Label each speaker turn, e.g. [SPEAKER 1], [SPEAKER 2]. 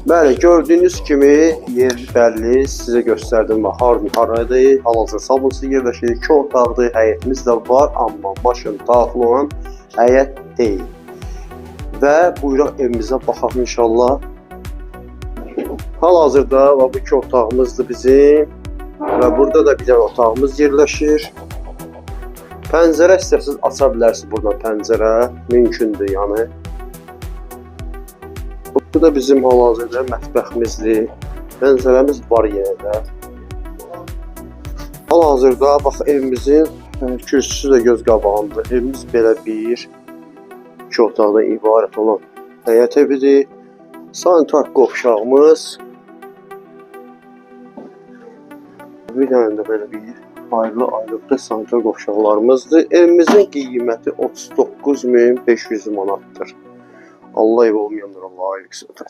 [SPEAKER 1] Bəli, gördüyünüz kimi yer bəlli, sizə göstərdim və hardan haradır. Hal-hazırda Sabunçuda yerləşir, 2 otaqdır, həyətimiz də var, amma maşın daxil olan həyət deyil. Və buyuraq evimizə baxaq inşallah. Hal-hazırda bu iki otağımızdır bizim və burada da bir dənə otağımız yerləşir. Pəncərə istəsiniz aça bilərsiniz buradan pəncərə, mümkündür yəni. Bu da bizim hal-hazırda mətbəximizdir. Pəncərəmiz var yenə də. Hal-hazırda bax evimizin kürsüsü də göz qabağındadır. Evimiz belə bir iki otaqdan ibarət olan həyət evidir. Sanitar qovşağımız. Bir dənə də belə bir ayrı-ayrılıqda sanitar qovşaqlarımızdır. Evimizin qiyməti 39.500 manatdır. Allah ev olmayanlar Allah qismət etsin.